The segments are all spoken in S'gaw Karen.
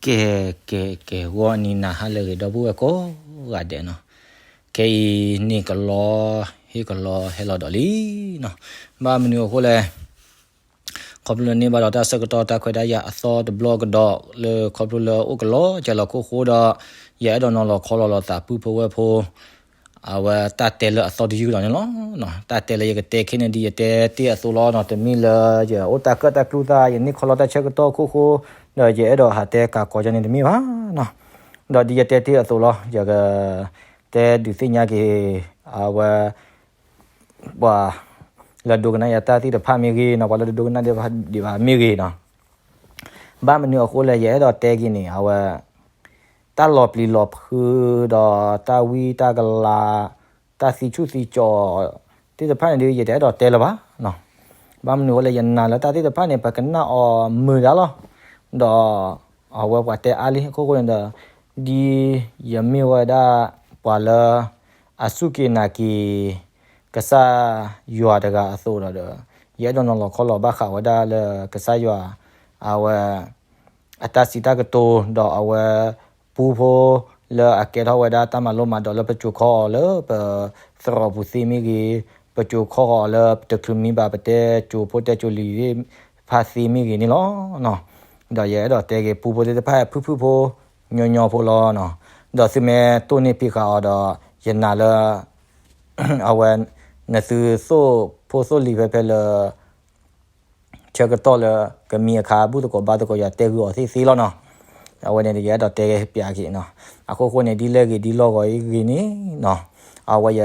ကဲ ကဲ ကဲ ဂီၤနံၤနၤဟါလၢအဂ့ၤ ဒီပုၢ်ဝဲၢ်ကိးဂၤဒဲးနီၤ, ခဲအံၤန့ၣ်ကလီ ဟ့ၣ်ကလီဟဲလီၤဒီးလံနီၤ, ဘၣ်မနုၤအဃိလဲၣ်, ခီဖျိလၢန့ၢ်ဘၣ်ဒီးတၢ်ဆၢကတီၢ်တၢ်ခွဲးတၢ်ယာ်အသီတဘျီကဒီးလၢခီဖျိလၢအိၣ်ကလီကလီခိၣ်ဃိဒီး ယအဲၣ်ဒိးနီၤလီၤခီလီၤလိာ်သးပုၢ်ဖိဝဲၢ်ဖိ အဝဲတၢ်တဲလၢအသီတယုၢ်လီၤန့ၣ်လီၤ. တၢ်တဲလၢယကတဲခဲန့ၣ်ဒ်ယတဲတ့ၢ်အသိးလီၤနီၤ, တမ့ၢ်လၢယအိၣ်တၢ်ကၢၣ်တၢ်ကျူသၣ် ယန့ၢ်ခီလီၤတၢ်ဆၢကတီၢ်ခိၣ်ဃိ ဒီးယအဲၣ်ဒိးဟးတဲကးကီယၤန့ၣ်တမ့ၢ်ဘၣ်နီၤ, ဒီးဒ်ယတဲတ့ၢ်အသိးလီၤ, ယကတဲဒုးသ့ၣ်ညါက့ၤ အဝဲ ပှၤ လၢဒိကနၣ်ယတၢ်သ့ၣ်တဖၣ်မ့ၢ်ဂ့ၤနီၤ, ပှၤလၢတဒိကနၣ်ဒံးဘၣ်မ့ၢ်ဂ့ၤနီၤ, ဘၣ်မနုၤအဃိလဲၣ် ယအဲၣ်ဒိးတဲက့ၤန့ၣ် အဝဲ တၢ်လီၤပျံၤလီၤဖုးဒီး တၢ်ဝံတၢ်ကလၤ တၢ်သံဆူၣ်သံကၠီသ့ၣ်တဖၣ်န့ၣ်ဒီး ယတအဲၣ်ဒိးတဲလၢၤဘၣ်နီၤ, ဘၣ်မနုၤအဃိလဲၣ် ယနာ်လၢတၢ်သ့ၣ်တဖၣ်န့ၣ် ပကနၣ်အီၤမုာ်ဒၣ်လီၤ, ဒီး အဝဲပှၤတဲအါလံအခိၣ်ဃိန့ၣ်ဒီး ဒ်ယမ့ၢ်ဝဲဒၣ် ပှၤလၢ အစူၢ်က့ၤနာ်က့ၤ ကစၢ်ယွၤတဂၤအသိးဒီး ယအဲၣ်ဒိးနီၤလီၤခီလီၤဘၣ်ဃးဝဲဒၣ်လၢကစၢ်ယွၤ အဝဲ အတၢ်စံးတၢ်ကတိၤ ဒီးအဝဲ ပူဖိ လၢအကဲထီၣ်ဝဲဒၣ်တၢ်မၤလိမၤဒိးလၢပစိၤခီအီၤလၢပသရိာ်ပူၤသ့မ့ၢ်ဂ့ၤ, ပစိၤခီအီၤလၢတချုးမံဘၣ်ပတဲစိၤဖိတဲစိၤလံၤသ့ၣ်တဖၣ်သ့မ့ၢ်ဂ့ၤန့ၣ်လီၤ. ဒီးယအဲၣ်ဒိးတဲက့ၤပူဖိသ့ၣ်တဖၣ် ဖုၣ်ဖုၣ်ဖိ ညီညီဖိလီၤနီၤ, ဒီးသုမ့ၢ်တိၢ်န့ၢ်ဖံးဃာ်အီၤဒီး ယနာ်လၢ အဝဲ နသုသိၣ်ဖိသိၣ်လံၤဖဲဖဲလၢ ဆၢကတီၢ်လၢကမံအခါ ဘူၣ်သကိးဘါသကိးယွၤတဲဂုာ်အီၤသ့ၣ်သ့လီၤနီၤ. အဝဲန့ၣ်ယအဲၣ်ဒိးတဲပၠးက့ၤနီၤ. အခိၣ်ဃိန့ၣ် ဒ်လဲၣ်ဂ့ၤဒ်လီၢ်ဂီၤအံၤဂ့ၤန့ၣ်နီၤ, အဝဲယ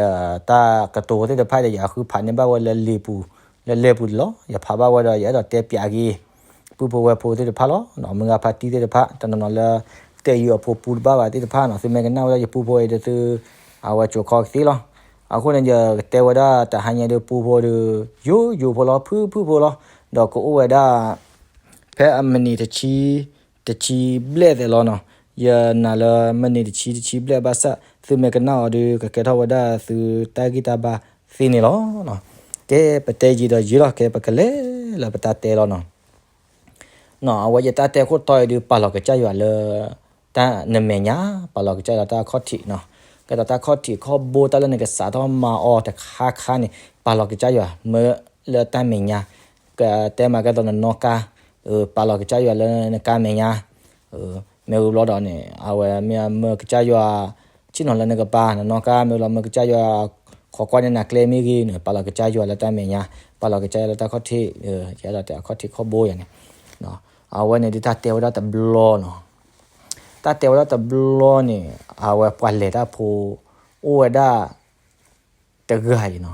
တၢ်ကတိၤသ့ၣ်တဖၣ်ဒီး ယဃုဖးန့ၢ်ဘၣ်ဝဲလၢလံာ်ပူၤ လၢလဲၤပူၤလီၤ. ယဖးဘၣ်ဝဲဒီး ယအဲၣ်ဒိးတဲပၠးက့ၤ ပုၢ်ဖိဝဲၢ်ဖိသ့ၣ်တဖၣ်လီၤ. မုၢ်ဂၤဖါတံၢ်သ့ၣ်တဖၣ် တနီၤနီၤလၢ တဲာ်ယုာ်အဖိပူတဘၣ်ဘၣ်သ့ၣ်တဖၣ်နီၤ, သုမ့ၢ်ကနၣ်ဝဲဒၣ်ယပူဖိအံၤဒီးသု အဝဲစိာ်ခီကသ့လီၤ. အဃိန့ၣ် ယကတဲဝဲဒၣ်တဟါညါဒီးပူဖိဒီး ယိယိဖိလီၤ ဖုၣ်ဖုၣ်ဖိလီၤ. ဒီးကအိၣ်ဝဲဒၣ် ဖဲအမံးနံးတဆံ တဆံဘျဲၣ်သဲးလီၤနီၤ. ယနာ်လၢမံးနံးတဆံ တဆံဘျဲၣ်ဘၣ်ဆၣ် သုမ့ၢ်ကနၣ်အီၤဒီး ကကဲထီၣ်ဝဲဒၣ်သုတၢ်ဂံၢ်တၢ်ဘါသ့န့ၣ်လီၤ. ကဲ ပတဲယံာ်ဒီးယံာ်လီၤ, ကဲ ပကလဲၤလၢပတၢ်တဲလီၤနီၤ. နီၤ အဝဲယတၢ်တဲခိၣ်တီအံၤဒုး ပာ်လီၤကစၢ်ယွၤလၢ တၢ်နမဲာ်ညါ, ပာ်လီၤကစၢ်ယွၤလၢတၢ်ခီၣ်ထံးနီၤ. ကဲဒီးတၢ်ခီၣ်ထံးခီၣ်ဘိ တၢ်လၢနကစးထီၣ်မၤအီၤတခါခါန့ၣ် ပာ်လီၤကစၢ်ယွၤ မၢလၢတၢ်မဲာ်ညါ, ကတဲမၤကဲသိးနနီၣ်ကါ, ပာ်လီၤကစၢ်ယွၤလၢနကါမဲာ်ညါ, မ့ၢ်ဂ့ၤဘျီဒီးန့ၣ် အဝဲမ့ၢ်မၢကစၢ်ယွၤ ဆ့ၣ်နီၤလၢနကပၤ နနီၣ်ကါ မ့ၢ်လီၤမၢကစၢ်ယွၤ ခိးကွၢ်န့ၢ်နၤကျဲမ့ၢ်ဂ့ၤန့ၣ် ပာ်လီၤကစၢ်ယွၤလၢတၢ်မဲာ်ညါ, ပာ်လီၤကစၢ်ယွၤလၢတၢ်ခီၣ်ထံး, ယအဲၣ်ဒိးတဲအခီၣ်ထံးခီၣ်ဘိယၤန့ၣ်, အဝဲန့ၣ်ဒ်တၢ်တဲဝဲဒၣ်တဘျီနီၤ. တၢ်တဲဝဲဒၣ်တဘျီန့ၣ် အဝဲပှၤလဲၤတၢ်ဖိ အိၣ်ဝဲဒၣ် တဂၤအံၤနီၤ.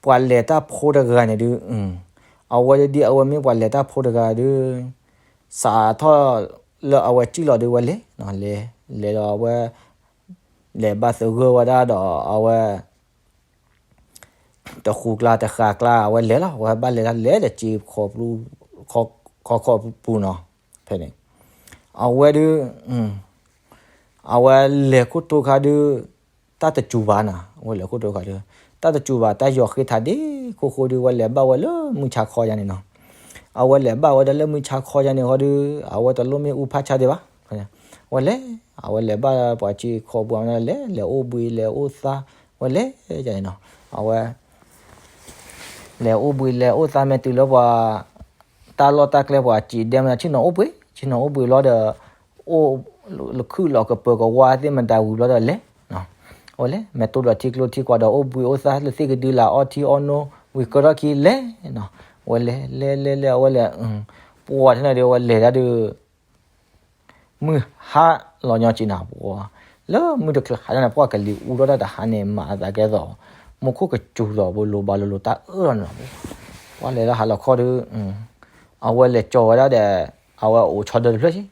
ပှၤလဲၤတၢ်ဖိတဂၤန့ၣ်ဒုး အဝဲဒ်အဝဲမ့ၢ်ပှၤလဲၤတၢ်ဖိတဂၤဒုး စးထီၣ်လၢအဝဲစံၣ်လီၤဒုးဝဲလဲၤ, လဲၤ, လဲၤဒီးအဝဲ လဲၤဘၣ်သဂၢၢ်ဝဲဒၣ်ဒီးအဝဲ တဃူကျါတဃာ်ကျါ အဝဲလဲၤလီၤ. အဝဲဘၣ်လဲၤတၢ်လဲၤဒီးစ့ ခီခိၣ်ပူၤနီၤ, ဖဲန့ၣ် အဝဲဒုး အဝဲလဲၤခိၣ်တိခါဒုး တၢ်တစူၤဘၣ်နီၤ, အဝဲလဲၤခိၣ်တိခါဒုး တၢ်တစူၤဘၣ် တၢ်ယီၤဃ့ထးဒ့ခိၣ်ဃိဒုး အဝဲလဲၤဘၣ်ဝဲလၢမုၢ်ဆါခီယါန့ၣ်နီၤ. အဝဲလဲၤဘၣ်ဝဲဒၣ်လၢမုၢ်ဆါခီယါန့ၣ်ဃီဒုး အဝဲတလိၣ်မ့ၣ်အူဖးဆါဒံးဘၣ်. ဝဲလဲၤ, အဝဲလဲၤဘၣ်ပှၤစ့ခီပူၤန့ၣ် လဲၤ, လဲၤအိၣ်ဘှံးလဲၤအိၣ်သါ, ဝဲလဲၤယါန့ၣ်နီၤ. အဝဲ လဲၤအိၣ်ဘှံးလဲၤအိၣ်သါ မ့ၢ်တုၤလၢပှၤ တၢ်လီၢ်တၢ်ကျဲပှၤစံးဒဲမ့ၢ်ဆ့ၣ်နီၤအိၣ်ဘှံး, ဆ့ၣ်နီၤအိၣ်ဘှံးလီၤဒီး အိၣ်လၢခုၣ်လီၤကပၢၤကဝါသ့ၣ်မတၤဝံၤဘျီဒီးလဲၤ, ဝဲလဲၤ မ့ၢ်တိၢ်ဒီးထံကျိထံကွာ်ဒီးအိၣ်ဘှံးအိၣ်သါလၢသ့ၣ်ကဒုလာ်အီထံအီနိဝံၤကၢထီၣ်ခံလဲၤ, ဝဲလဲၤ လဲၤလဲၤလဲၤ အဝဲလဲၤ ပှၤထဲန့ၣ်ဒီး အဝဲလဲၤဒၣ်ဒီး မုၢ်ဟါလီၤညီက့ၤနၤပှၤ, လၢမုၢ်တချုးဟါန့ၣ် ပှၤကလံၤအူထီၣ်တၢ်တဟါန့ၣ် မၤအသးကဲသိး မူခိၣ်ကစူၤသိး ပလိၤဘၣ်လိၤလိၤတၢ်အၢၣ်လီၤန့ၣ်လီၤ. ပှၤလဲၤလၢဟါလီၤခီဒီး အဝဲလဲၤကၠီၤဝဲဒၣ်ဒီး အဝဲအိးဆီဒၢတဖျၢၣ်ဆံ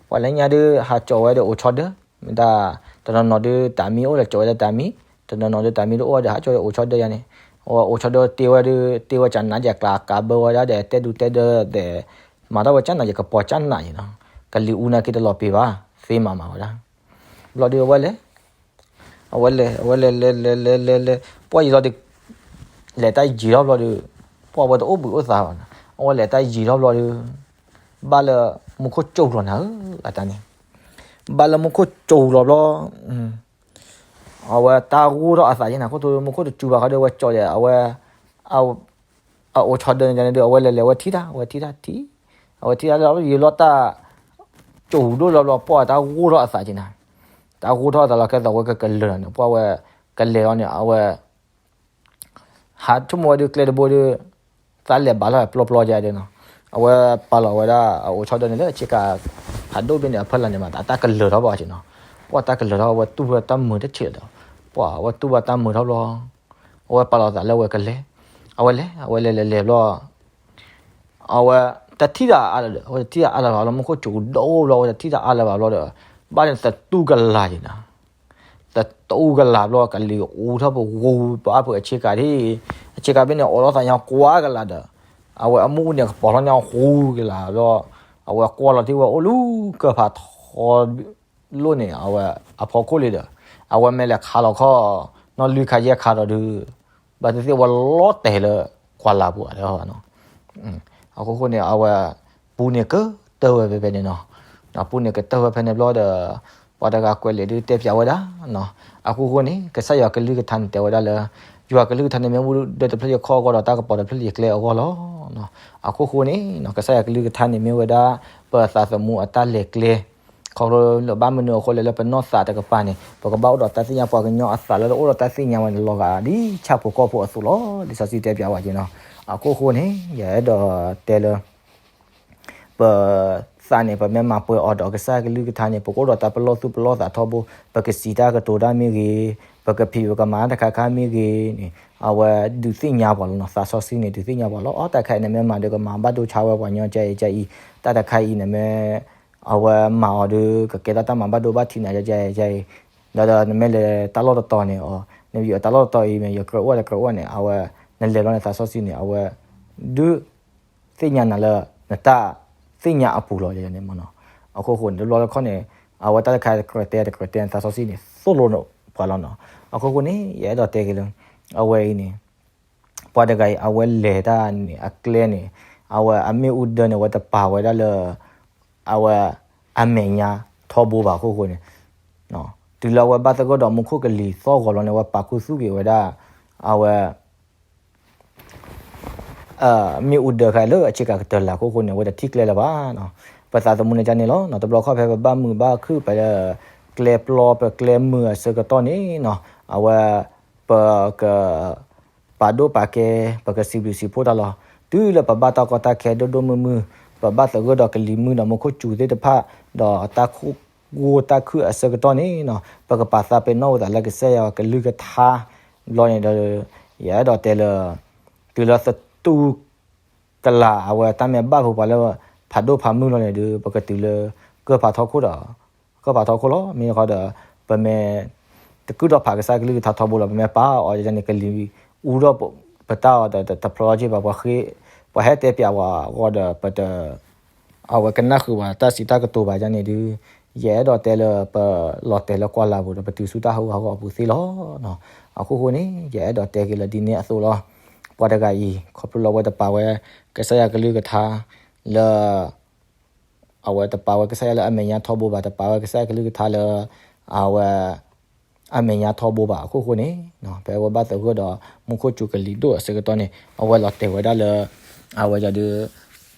ပှၤလၢညါဒုး ဟးကၠီၤဝဲဒီးအိးဆီဒၢ, မ့ၢ်တၢ် တနီၤနီၤဒုးတၢ်မံအိၣ်ဒီးကၠီၤဝဲဒီးတၢ်မံ, တနီၤနီၤဒုးတၢ်မံတအိၣ်ဒီးဟးကၠီၤဒီးအိးဆီဒၢယါန့ၣ်, အဝဲအိးဆီဒၢတ့ဝဲဒုး တ့ဝဲကနးယကျါကးဘၢဝဲဒၣ်ဒီး တဲဒူတဲဒၢဒီး မၤတၢ်ဝဲကနးယကပီၤကနးယနီၤ, ကလံၤအူနာ်က့တလီၤပံၤဘၣ်, သ့မၤမၤဝဲဒၣ်. ဘျီဒုးအဝဲလဲၤ အဝဲလဲၤ အဝဲလဲၤ လဲၤ လဲၤ လဲၤ လဲၤ လဲၤ ပှၢ်ယံာ်လီၤဒီး လဲၤတၢ်ယံာ်ထီၣ်ဘျီဒီး ပှၢ်ဝဲတအိၣ်ဘှံးအိၣ်သါဘၣ်နီၤ, အဝဲလဲၤတၢ်ယံာ်ထီၣ်ဘျီဒီး ဘၣ်လၢ မူခိၣ်စူၤလီၤနၤဧၢ အတၢ်န့ၣ်, ဘၣ်လၢမူခိၣ်စူၤလီၤဘျီ အဝဲတၢ်ဂိၢ်ထီၣ်အသးက့နၤ, ခိၣ်ထိမူခိၣ်တစူၤဘၣ်ဃီဒီး အဝဲကၠီၣ်ဒီး အဝဲ အအိၣ်ဆီဒၢန့ၣ်န့ၣ်ဒီး အဝဲလဲၤလဲၤ အဝဲထံၣ်တၢ် အဝဲထံၣ်တၢ်ထံၣ်, အဝဲထံၣ်တၢ်လၢယံာ်လီၤ တၢ်စူၤဒိၣ်လီၤဘျီ ပှၢ်တၢ်ဂိၢ်ထီၣ်အသးက့နၤ, တၢ်ဂိၢ်ထီၣ်အသးလီၤ ကဲသိးဝဲကကလၢာ်လီၤန့ၣ် ပှၢ်ဝဲကလဲၤလီၤန့ၣ် အဝဲ ဟးဆိကမိၣ်ဝဲဒုးကျဲတဘိဒီး သးလဲၤဘၣ်လီၤပျီပျီကဲဒၣ်နီၤ, အဝဲပာ်လီၤဝဲဒၣ်အအိၣ်ဆီဒၢန့ၣ်လၢဆ့ကၤ ဖးဒိၣ်ဘ့ၣ်န့ၣ် အဖီလာ်န့ၣ်မး အတၢ်ကလၢာ်ထီၣ်ဘၣ်က့နီၤ, ပှၢ်တၢ်ကလၢာ်ထီၣ် အဝဲတူၢ်ဝဲတၢ်မုာ်တထံၣ်လီၤဒီး ပှၢ်အဝဲတူၢ်ဘၣ်တၢ်မုာ်ထီၣ်ဘျီ အဝဲပာ်လီၤသးလၢအဝဲကလဲၤ, အဝဲလဲၤ အဝဲလဲၤလဲၤလဲၤဘျီ အဝဲတထံၣ်တၢ်အါလၢၤဒီး အဝဲတထံၣ်တၢ်အါလၢၤဘၣ်လီၤ မူခိၣ်စူၤဒိၣ်ဘျီ အဝဲတထံၣ်တၢ်အါလၢၤဘၣ်ဘျီဒီး ဘၣ်န့ၣ်သတူၢ်ကလာ်က့နၤ, သတူၢ်ကလာ်ဘျီ ကလံၤအူထီၣ်ပဂူၤပအါဖုအဆ့ကၤဒၣ်, အဆ့ကၤဘ့ၣ်န့ၣ် အိးထီၣ်သးညါကွၢ်ကလာ်ဒီး အဝဲအမူၣ်န့ၣ် ကပီၤထီၣ်ညါဃူကလာ်ဘျီ, အဝဲကွၢ်လီၤတံၢ်ဝဲအိၣ်လၢကၢၢ်ဖးထီ လိၣ်န့ၣ် အဝဲအဖီခိၣ်လံဒီး အဝဲမ့ၢ်လဲၤခးလီၤခီ နီၢ်လွံၢ်ခါယဲၢ်ခါဒီးဒုး ဘၣ်သ့ၣ်သ့ၣ်ဝဲလီၤတဲာ်လၢကွၢ်လၢ်ပူၤလီၤ. အဃိဃိန့ၣ် အဝဲပူန့ၣ်ကတၢၢ်ဝဲဖဲဖဲန့ၣ်နီၤ, ပူန့ၣ်ကတၢၢ်ဝဲဖဲန့ၣ်ဘျီဒီး ပှၤတဂၤကွဲးလံာ်ဒုးတဲပၠးဝဲဒၣ် အဃိဃိန့ၣ် ကစၢ်ယွၤကလုၢ်ကထါန့ၣ်တဲဝဲဒၣ်လၢ ယွၤကလုၢ်ကထါန့ၣ်မ့ၢ်မူဒၢတဖျၢၣ်ယခီၣ်အဂီၢ်ဒီး တၢ်ကပီၤတဖျၢၣ်ယကျဲအဂီၢ်လီၤ. အဃိဃိန့ၣ် ကစၢ်ယွၤကလုၢ်ကထါန့ၣ်မ့ၢ်ဝဲဒၣ် ပသးသမူအတၢ်လဲၤကျဲ ခီဖျိလၢဘၣ်မနုၤအဃိလဲၣ်လၢပနီၢ်သးတကပၤန့ၣ် ပကဘၣ်အိၣ်ဒီးတၢ်သ့ၣ်ညါ ပှၤကညီအသးလၢအိၣ်ဒီးတၢ်သ့ၣ်ညါဝဲန့ၣ် လီၤဂာ်ဒ်ဆၣ်ဖိကီၢ်ဖိအသိးလီၤ. လံာ်စီဆှံတဲပၠးဝဲက့နီၤ. အဃိဃိန့ၣ် ယအဲၣ်ဒိးတဲလၢ ပသးန့ၣ် ပမ့ၢ်မၤပှဲၤအီၤဒီးကစၢ်ကလုၢ်ကထါန့ၣ် ပကအိၣ်ဒီးတၢ်ပလီၢ်သူၣ်ပလီၢ်သးထီဘိ, ပကစံးတၢ်ကတိၤတၢ်မ့ၢ်ဂ့ၤ, ပကဖံးပကမၤတခါခါမ့ၢ်ဂ့ၤန့ၣ် အဝဲဒုးသ့ၣ်ညါပှၤလီၤနီၤ. သးစီဆှံန့ၣ် ဒုးသ့ၣ်ညါပှၤလီၤ. အတၢ်တခါအံၤန့ၣ်မ့ၢ်မၤဒီးကမၤဘၣ်ဒိဆါဝဲပှၤညီကအံၤကအံၤ, တၢ်တခါအံၤန့ၣ်မ့ၢ် အဝဲမၤအီၤဒီး ကကဲထီၣ်တၢ်မၤဘၣ်ဒိဘၣ်ထံးနၤကအံၤကအံၤ, ဒီးဒီးနမ့ၢ်လဲၤတၢ်လီၢ်တတီၤန့ၣ်အီၤ နမ့ၢ်ယတၢ်လီၢ်တတီၤအံၤမ့ၢ် ယကြၢးအိၣ်တကြၢးအိၣ်န့ၣ် အဝဲ နလဲၤလီၤန့ၣ် သးစီဆှံန့ၣ် အဝဲ ဒုး သ့ၣ်ညါနၤလၢ နတၢ်သ့ၣ်ညါအပူၤလီၤန့ၣ်မနီၤ. အဃိဃိန့ၣ် တဘျီတခီၣ်န့ၣ် အဝဲတၢ်တခါတကြၢးတဲတကြၢးတဲန့ၣ် သးစီဆှံန့ၣ် သိၣ်လိပှၤလီၤနီၤ. အဃိဃိန့ၣ် ယအဲၣ်ဒိးတဲက့ၤလၢ အဝဲအံၤန့ၣ် ပှၤတဂၤအံၤ အဝဲလဲၤတၢ်န့ၣ် အကျဲန့ၣ် အဝဲအမ့ၣ်အူဒၢန့ၣ် အဝဲတပာ်ဝဲဒၣ်လၢ အဝဲအမဲာ်ညါထီဘိဘၣ်အဃိဃိန့ၣ် တုၤလၢအဝဲဘၣ်သဂၢၢ်ဒီးမူခိၣ်ကလံၤသီၣ်ဂီၤလီၤန့ၣ် အဝဲပာ်ခူသူၣ်က့ၤဝဲဒၣ် အဝဲ မ့ၣ်အူဒၢခါလၢအဆ့ကၤကတၢၢ်လၢအဃိဃိန့ၣ် အဝဲတထံၣ်ကျဲလၢၤဘၣ်. ပသးသမူန့ၣ်ဒ်န့ၣ်လီၤ. တဘျီခီၣ်ဖဲပဘၣ်မုာ်ဘၣ်ခုၣ် ပကျဲပျီ ပကျဲမုာ်အဆၢကတီၢ်န့ၣ်နီၤ အဝဲ ပက ပာ်ဒိၣ်ပာ်ကဲ ပကစံးဘျုးစံးဖှိၣ်တၢ်လီၤ. တုၤလၢပဘၣ်တၢ်ကီတၢ်ခဲဒိၣ်ဒိၣ်မုၢ်မုၢ် ပဘၣ်သဂၢၢ်ဒီးကလံၤမုၢ်ဒီးမူခိၣ်စူၤသ့ၣ်တဖၣ် ဒီးတၢ်ခိၣ်ဂိၢ်တၢ်ခုၣ်အဆၢကတီၢ်န့ၣ်နီၤ ပကပာ်သးပ့ၤနီၣ်ဝဲသးလၢကစၢ်ယွၤကလုၢ်ကထါဘျီန့ၣ်ဒီး ယအဲၣ်ဒိးတဲလၢ တုၤလၢသတူၢ်ကလာ်အဝဲတၢ်မ့ၢ်ဘၣ်ဖုးပှၤလၢ ဖးဒိၣ်ဖးမုၢ်လီၤန့ၣ်ဒီး ပကတုၤလၢ ကၢၢ်ဖးထီခိၣ်ဒီး ကၢၢ်ဖးထီခိၣ်လီၤ. မ့ၢ်ဃီဒီး ပမ့ၢ် တကုၢ်ထီၣ်ဖးကစၢ်ကလုၢ်ကထါထီဘိလီၤ. ပမ့ၢ်ပာ်အီၤန့ၣ် ကလံၤအူထီၣ်ပတၢ်အီၤဒီးတဖျီလီၤက့ၤဘၣ် ပှၤဟဲတဲပၠးဝဲအဂီၢ်ဒီး ပတ အဝဲကနၣ်ဃုာ်ဝဲတၢ်စံးတၢ်ကတိၤဘၣ်ဒ်န့ၣ်ဒီး ယအဲၣ်ဒိးတဲလၢပလီၤတဲာ်လၢကွၢ်လၢ်ပူၤဒီး ပတုၤဆူတၢ်ဟးဂူာ်ဟးဂီၤအပူၤသ့လီၤ. အဃိဃိန့ၣ် ယအဲၣ်ဒိးတဲက့ၤလၢဒ်န့ၣ်အသိးလီၤ. ပှၤတဂၤအံၤ ခီဖျိလၢအဝဲတပာ်ဝဲ ကစၢ်ယွၤကလုၢ်ကထါလၢ အဝဲတပာ်ဝဲကစၢ်ယွၤလၢအမဲာ်ညါထီဘိဘၣ်, တပာ်ဝဲကစၢ်ယွၤကလုၢ်ကထါလၢ အဝဲ အမဲာ်ညါထီဘိဘၣ်အဃိဃိန့ၣ် ဖဲအဝဲဘၣ်သဂၢၢ်ဒီးမူခိၣ်စူၤကလံၤဒိၣ်အဆၢကတီၢ်န့ၣ် အဝဲလီၤတဲာ်ဝဲဒၣ်လၢ အဝဲဒၣ်ဒီး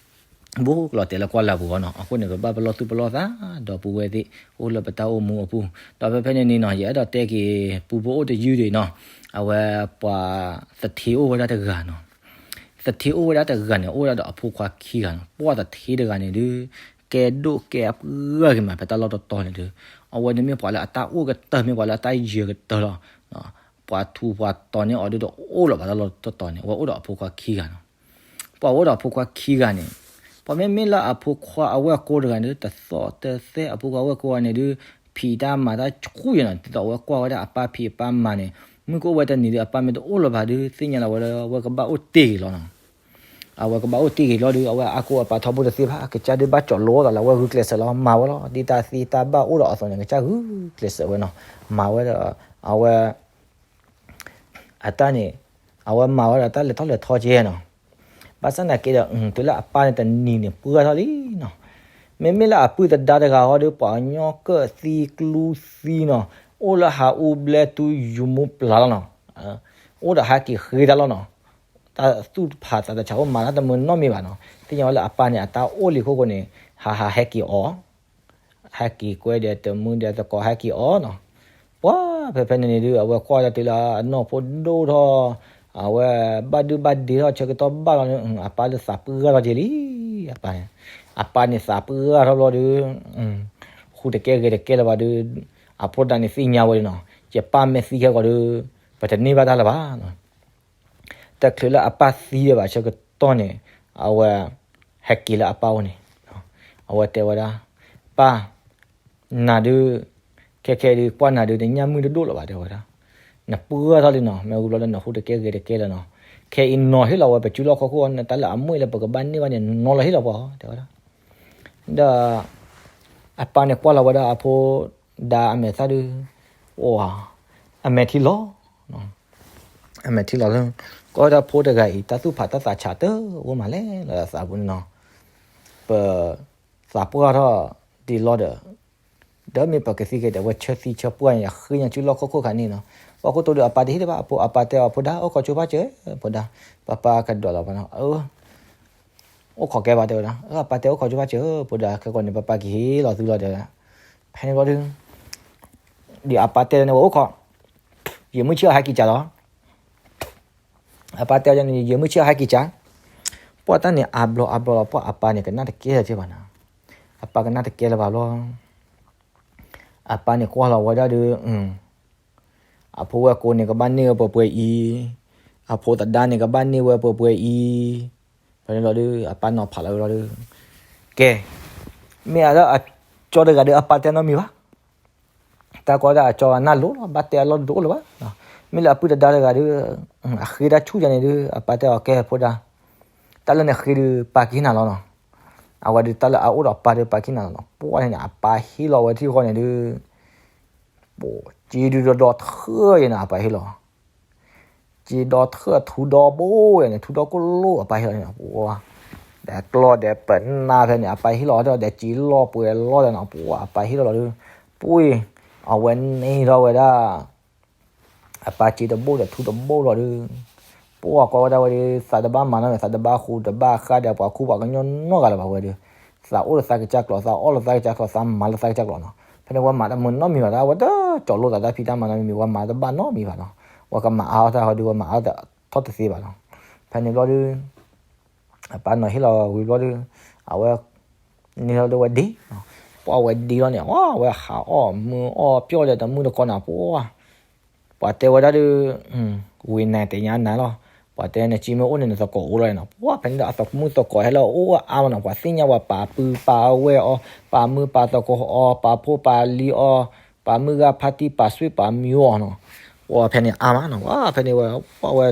ဘူးလီၤတဲာ်လၢကွၢ်လၢ်ပူၤအဂီၢ်နီၤ. အဃိန့ၣ် ပဘၣ်ပလီၢ်သူၣ်ပလီၢ်သး ဒီပုၢ်ဝဲၢ်သ့ၣ် အိၣ်လၢပတၢ်အိၣ်မူအပူၤ ဒီးဖဲဖဲန့ၣ်န့ၣ်နီၤ ယအဲၣ်ဒိးတဲက့ၤ ပူဖိအိၣ်တယုၢ်ဒံးနီၤ အဝဲပှၤသထ့အိၣ်ဝဲဒၣ်တဂၤနီၤ သထ့အိၣ်ဝဲဒၣ်တဂၤန့ၣ် အိၣ်ဝဲဒၣ်ဒီးအဖိခွါခံဂၤနီၤ. ပှၢ်သထ့တဂၤန့ၣ်ဒုး ကဲဒိၣ်ကဲအပှၢ်ဂ့ၤမး ဖဲတၢ်လီၢ်တတီၤန့ၣ်ဒုး အဝဲန့ၣ်မ့ၢ်ပှၤလၢအတၢ်အိၣ်ကတၢၢ် မ့ၢ်ပှၤလၢအတၢ်ယၢၤကတၢၢ်လီၤ. ပှၤထူးပှၤတီၤန့ၢ်အီၤဒုးတအိၣ်လၢၤဘၣ်တၢ်လီၢ်တတီၤန့ၣ် အဝဲအိၣ်ဒီးအဖိခွါခံဂၤနီၤ. ပှၤအိၣ်ဒီးအဖိခွါခံဂၤန့ၣ် ပှၤမ့မ့ၢ်လၢအဖိခွါအဝဲၢ်ကိတဂၤန့ၣ်ဒုး တသီၣ်တသဲ အဖိခွါအဝဲၢ်ကိဂၤန့ၣ်ဒုး ဖံးတၢ်မၤတၢ်ဆူၣ်ယဲနီၤ ဒ်သိးအဝဲကွၢ်ဝဲဒၣ်အပၢ်ဖံးအပၢ်မၤန့ၣ် မုၢ်ကအိၣ်ဝဲတနံၤဒုး အပၢ်မ့ၢ်တအိၣ်လၢၤဘၣ်ဒုး သ့ၣ်ညါလီၤဝဲလၢ အဝဲကဘၣ်အိၣ်တ့ၢ်ဂ့ၤလီၤနီၤ. အဝဲကဘၣ်အိၣ်တ့ၢ်ဂ့ၤလီၤဒုး အဝဲအါကိးအပၢ်ထီဘိတသ့ဘၣ် ကစၢ်ဒုးဘၣ်ကၠီၣ်လိအသးလၢအဝဲဂုာ်ကျဲးစၢးလီၤ မၤဝဲလီၤ. ဒ်တၢ်သ့တၢ်ဘၣ်အိၣ်ဒီးအသိးန့ၣ် ကစၢ်ဂုာ်ကျဲးစၢးဝဲနီၤ မၤဝဲဒီး အဝဲ အတၢ်န့ၣ် အဝဲမၤဝဲဒီးတၢ်လဲၤထီၣ်လဲၤထီကဲနီၤ. ဘၣ်ဆၣ်သနာ်က့ဒီး တုၤလၢအပၢ်န့ၣ်တနံၤန့ၣ် ပှၢ်ထီၣ်လံနီၤ. မ့မ့ၢ်လၢအပုၢ်သဒါတဂၤဟီဒီး ပှၤကညီကၢၣ်သံကျူသံနီၤ, အိၣ်လၢဟးအူဘျဲၣ်တူယူၤမူပျၢ်လီၤနီၤ, အိၣ်ဒီးဟဲက့ၤဃ့တၢ်လီၤနီၤ, တၢ်သူၣ်တဖးသးတဆးအိၣ်မၤတၢ်တမုာ်နီတမံၤဘၣ်နီၤ, သ့ၣ်ညါဝဲလၢအပၢ်န့ၣ် အတၢ်အိၣ်လံအခိၣ်ဃိန့ၣ် ဟးဟးဟဲက့ၤအီၤ ဟဲက့ၤကွဲဒီးတမုၢ်ဒီးသကိးဟဲက့ၤအီၤနီၤ, ပှၤဖဲဖဲန့ၣ်န့ၣ်ဒုး အဝဲကွၢ်တၢ်တုၤလၢအနီၢ်ဖိဒိၣ်ထီၣ်, အဝဲဘၣ်ဒုဘၣ်ဒ့ထီၣ်ဆၢကတီၢ်ဘၣ်လီၤန့ၣ် အပၢ်လၢသးပှၢ်ထီၣ်က့ၤလံ, အပၢ်န့ၣ်, အပၢ်န့ၣ်သးပှၢ်ထီၣ်ဘျီဒီး ဟူးတကဲဂဲၤတကဲလၢၤဘၣ်ဒီး အဖိဒၣ်န့ၣ်သ့ၣ်ညါဝဲဒၣ်နီၤ, ယပၢ်မ့ၢ်သံခဲကီးဒီး ပတန့ၢ်ဘၣ်တၢ်လၢၤဘၣ် တချုးလၢအပၢ်သံဒံးဘၣ်ဆၢကတီၢ်န့ၣ်, အဝဲဟဲက့ၤလၢအပၢ်အိၣ်န့ၣ်, အဝဲတဲဝဲဒၣ်, ပၢ်, နၤဒုး, ခဲခဲဒုး ကွၢ်နၤဒုး တညၣ်မုၢ်တဒိၣ်လၢၤဘၣ် တဲဝဲဒၣ်, နပှၢ်ထီၣ်လံနီၤ, မ့ၢ်ဝံၤဘျီလၢနဟူးတကဲဂဲၤတကဲလၢၤနီၤ, ခဲအံၤနီၤဟ့ၣ်လီၤဝဲပစုလီၢ်ခီၣ်ခိၣ် နတၢ်လၢအမ့ၢ်လၢပကဘၣ်န့ၢ်ဘၣ်န့ၣ် နီၤလီၤဟ့ၣ်လီၤပှၤ တဲဝဲဒၣ်, ဒီး အပၢ်န့ၣ်ကွၢ်လီၤဝဲဒၣ်အဖိဒါအမဲာ်သၣ်ဒုး, အိၣ်, အမဲာ်ထံလီၤ, အမဲာ်ထံလီၤလၢ, ကီၢ်ဒၣ်ဖိတဂၤအံၤ တၢ်သူၣ်ဖးတၢ်သးဆးတအိၣ်မးလဲၣ်လၢအသးပူၤန့ၣ်နီၤ, ပသးပှၢ်ထီၣ်ဒံးလီၤဒီး, ဒီးမ့ၢ်ပကသံက့ၤဒီး အဝဲဆၢသံဆၢပှၢ်န့ၣ် ယဃ့ညါစုလီၢ်ခီၣ်ခိၣ်ခါန့ၣ်နီၤ, ပှၤခိၣ်တိၤဒီးအပၢ်တဟ့ၣ်လၢၤဘၣ် အဖိ အပၢ်တဲအီၤဖိဒါ အိၣ်ခိးဆိဖးစၢၤ, ဖိဒါ, ပၢ်ပၢ်ကဒီးလီၤဘၣ်နီၤ အိၣ်ခိးကဲဘၣ်တဲဝဲဒၣ်, အပၢ်တဲအိၣ်ခိးဆိဖးစၢၤ ဖိဒါ ခဲကီးန့ၣ် ပၢ်ပၢ်ကဟ့ၣ်လီၤသုလီၤဒီး, ဖဲန့ၣ်ဘျီဒုး, ဒ်အပၢ်တဲန့ၣ်ဝဲအိၣ်ခိး, ယမုၢ်ဆ့ၣ်အီၤဟဲက့ၤကးလီၤ, အပၢ်တဲန့ၣ် ယမုၢ်ဆ့ၣ်အီၤဟဲက့ၤကး, ပှၤတၢ်န့ၣ်အါဘျီအါဘျီလီၤ ပှၤအပၢ်န့ၣ်ကနၣ်တကဲလၢၤဘၣ်နီၤ, အပၢ်ကနၣ်တကဲလၢၤဘၣ်ဘျီ အပၢ်န့ၣ်ကွၢ်လီၤဝဲဒၣ်ဒီး, အဖိဝဲၢ်ကိန့ၣ် ကဘၣ်န့ၢ်ဝဲပှဲၤပှဲၤအံၤ, အဖိသဒါန့ၣ် ကဘၣ်န့ၢ်ဝဲပှဲၤပှဲၤအံၤ, ဖဲန့ၣ်လီၤဒုး အပၢ်နီၤဖးလီၤဝဲလီၤဒုး, ကဲ, မ့ၢ်အလၢအကၠီတဂၤဒီး အပၢ်တဲနီတမံၤဘၣ်, တၢ်ကီတၢ်အကၠီဂၤနၢ်လိၤလီၤ ဘၣ်တဲအလီၢ်တအိၣ်လၢၤဘၣ်, မ့ၢ်လၢအပုၢ်သဒါတဂၤဒီး, အဃ့တၢ်ဆူၣ်ယၤန့ၣ်ဒုး အပၢ်တဲအီၤကဲဖိဒါ, တၢ်လၢနဃ့ဒုး ပၢ်ကဟ့ၣ်နၤလီၤနီၤ, အဝဲဒုးတၢ်လၢအအိၣ်ဒီးပၢ်ဒီးပၢ်ကဟ့ၣ်နၤလီၤနီၤ, ပှၤန့ၣ်န့ၣ် အပၢ်ဟ့ၣ်လီၤဝဲထံဃီန့ၣ်ဒုး စ့ဒုးဒီဒီထၢယဲၢ်န့ၣ် အပၢ်ဟ့ၣ်လီၤ, စ့ဒီထၢထူဒီဘိယဲၢ်န့ၣ် ထူဒီကိၣ်လိၣ် အပၢ်ဟ့ၣ်လီၤန့ၣ်, ဒီးကျီၢ်ဒီးပနၢ်ဖဲန့ၣ် အပၢ်ဟ့ၣ်လီၤဒီး ဒီးစ့လီၢ်ပှဲၤလီၢ်ဒီးနီၤ ပှၤအပၢ်ဟ့ၣ်လီၤလီၤဒီး, ပှၤအဝဲန့ၢ်ထီၣ်ဝဲဒၣ် အပၢ်စ့တဘိဒီးထူတဘိလီၤဒုး, ပှၤကွၢ်ဝဲဒၣ်ဝဲဒီး သးတဘၣ်မၤနီတမံၤ သးတဘၣ်ဃူတဘၣ်ဃးဒီးပှၤခူပှၤကညီနီတဂၤလၢၤဘၣ်ဝဲဒီး, သးအိၣ်လၢသးကစၢ်ကျိာ် သးအီၣ်လၢသးကစၢ်ကျိာ် သးမၤလၢသးကစၢ်ကျိာ်နီၤ, ဖဲန့ၣ်ဝဲမၤတၢ်မုာ်နီတမံၤဘၣ် တၢ်ဝဲတကၠီၤလိာ်သးတၢ်ဖံးတၢ်မၤနီတမံၤ ဝဲမၤတဘၣ်နီတမံၤဘၣ်နီၤ, ဝဲကမၤအါထီၣ်တၢ်ဟီဒုး ဝဲမၤအါထီၣ်တသ့ဘၣ်နီၤ, ဖဲန့ၣ်ဘျီဒုး အပၢ်နီၤဟ့ၣ်လီၤဝံၤဘျီဒုး, အဝဲ န့ၢ်လီၤဒုးဝဲဒ့, ပှၤဝဲဒ့လီၤန့ၣ် အဝဲဟးအီၣ်မုၢ်အီၣ်ပျီၢ်ဒီးတမုၢ်တကိးန့ၣ် ပှၤ ပှၤတဲဝဲဒၣ်ဒုး, ဝံၤနၤတညါနၤလီၤ, ပှၤတဲနစ့မ့ၢ်အိၣ်န့ၣ် နသကိးအိၣ်လီၤနီၤ, ပှၤဖဲန့ၣ်ဒီးအသကိးမုၣ်သကိးဟဲလၢအအိၣ်အါမးနီၤ, ပှၤသ့ၣ်ညါဝဲပာ်ပုၢ်ပာ်ဝဲၢ်အီၤ, ပာ်မုၢ်ပာ်သကိးအီၤ, ပာ်ဖိပာ်လံၤအီၤ, ပာ်မုၢ်ဂၤဖါတံၢ်ပာ်စွံပာ်မံအီၤနီၤ, ပှၤဖဲန့ၣ်အါမးနီၤ, ပှၤဖဲန့ၣ်ဝဲ ပှၤဝဲ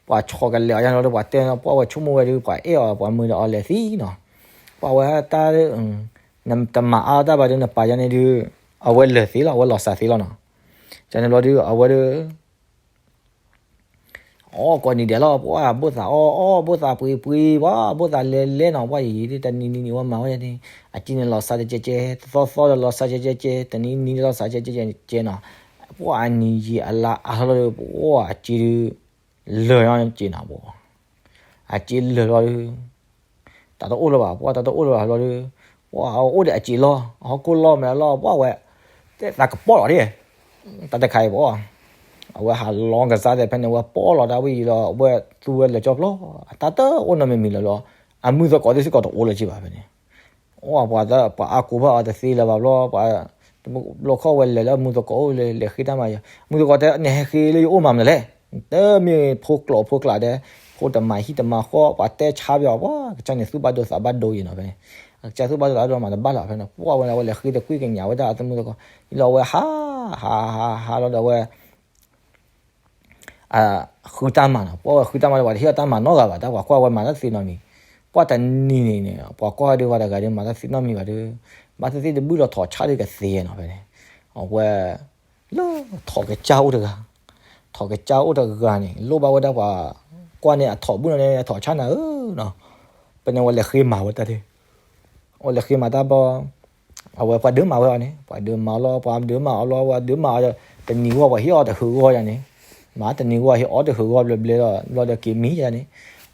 ပှၤဆီကလဲာ်အီၤညါလီၤဒီး ပှၤတဲနီၤ ပှၤဝဲဆိကမိၣ်ဝဲဒုး ပှၤအဲၣ်အီၤ ပှၤမုာ်ဒီးအီၤလဲၤသံနီၤ, ပှၤဝဲတၢ် နတမၤအါတၢ်ဘၣ်ဒုး နပာ်ယၤန့ၣ်ဒုး အဝဲလၢာ်သ့လီၤ အဝဲလီၤစၢ်သ့လီၤနီၤ, ကန့ၣ်ဘျီဒုး အဝဲဒုး အီၣ်ကိးနံၤဒဲးလီၤ ပှၤဘိၣ်သးအီၣ်အီၣ် ဘိၣ်သးပှ့ၤပှ့ၤ ပှၤဘိၣ်သးလဲၤလဲၤနီၤ ပှၤယံာ်ယံာ်ဒုး တနံၤနံၤနံၤဝဲမၤဝဲန့ၣ် အစ့န့ၣ်လီၤစၢ်တကဲကဲ တသီသီဒီးလီၤစၢ်ကဲကဲကဲ တနံၤနံၤလီၤစၢ်ကဲကဲကဲနီၤ, ပှၤအနံၤယံာ်အလါအါထီၣ်လီၤဒုး ပှၤအစ့ဒုး လၢာ်နီၤက့နီၤ ပှၤ အစ့လၢာ်လီၤဒုး တၢ်တအိၣ်လၢၤဘၣ် ပှၤတၢ်တအိၣ်လၢၤဘၣ်လီၤဒုး ပှၤအအိၣ်ဒီးအစ့လီၤ အဟီၣ်ခိၣ်လီၢ်မဲာ်လီၤ ပှၤဝဲ တဲသးကပီၢ်လီၤဒၣ် တၢ်တခါအံၤပှၤ အဝဲဟးလီၤကစၢ်သဲးဖဲန့ၣ် ဝဲပီၢ်လီၤတၢ်ဝံၤအံၤလီၤ အဝဲသူဝဲလၢာ်ကၠီဖျိ အတၢ်တအိၣ်နီတမံၤမံၤလၢၤလီၤ အမုၢ်သကိးသ့ၣ်စ့ၢ်ကီးတအိၣ်လၢၤဘၣ်ဖဲန့ၣ် ပှၤ ပှၤအါကိးဘၣ်အီၤတသ့လၢၤဘၣ်ဘျီ ပှၤ ဘျီခီၣ်ဝဲလဲၤလၢမုၢ်သကိးအိၣ် လဲၤဃ့တၢ်မၤယၤ မုၢ်သကိးတဲ နဟဲဃ့လၢယအိၣ်မၤမနုၤလဲၣ် တမ့ၢ်ဖိကျိာ်ဖိကျးဒဲး ဖိတမၤဟံၣ်တမၤဃီ ပှၤတဲဆါပယီၤ ပှၤကစၢ်န့ၣ်သူၣ်ဘၣ်ဒိသးဘၣ်ဒိယံၤနီၤဖဲန့ၣ် အကစၢ်သူၣ်ဘၣ်ဒိသးဘၣ်ဒိမၤတဘၣ်လၢၤဖဲန့ၣ် ပှၤဝဲန့ၣ် အဝဲလဲၤဃ့တကွံၢ်ကညးဝဲဒၣ်အသမုၢ်သကိး လီၤအဝဲဟး ဟး ဟး ဟးလီၤဒီးအဝဲ ဃုတၢ်မၤနီၤ ပှၤဝဲဃုတၢ်မၤဒီး ပှၤတဟ့ၣ်အီၤတၢ်မၤနီတဂၤဘၣ် တၢ်ပှၤကွၢ်ဝဲမၤတၢ်သ့နီတမံၤ ပှၤတနံၤန့ၣ်န့ၣ် ပှၤကွၢ်ဒုးပှၤတဂၤဒုးမၤတၢ်သ့နီတမံၤဘၣ်ဒီး ဘၣ်သ့ၣ်သ့ၣ်တဘုၣ်ဒီးထိးဆါဒုးကသ့နီၤဖဲန့ၣ် အဝဲ လၢထိးကစၢ်အိၣ်တဂၤ ထိးကစၢ်အိၣ်တဂၤန့ၣ် လိၣ်ဘၣ်ဝဲဒၣ်ပှၤ ကွၢ်န့ၢ်အထိးဘုၣ်နီၤန့ၣ် အထိးဆါနၤဧၢနီၤ ဖဲန့ၣ်ဝဲလဲၤဃ့မၤဝဲတၢ်ဒုး အိၣ်လၢဃ့မၤတၢ်ဘီ, အဝဲပှၤဒုးမၤဝဲအီၤန့ၣ် ပှၤဒုးမၤအီၤလီၤ, ပှၤဒုးမၤအီၤလီၤ, ပှၤဒုးမၤအီၤဒီး တနံၤဂီၢ်ပှၤဟ့ၣ်အီၤတဟုးဂီၢ်ယၤန့ၣ်, မၤတနံၤဂီၢ်ဟ့ၣ်အီၤတဟုးဂီၢ်ဘျဲဘျဲလီၤ, ဘျီဒီးက့ၤမံယၤန့ၣ်,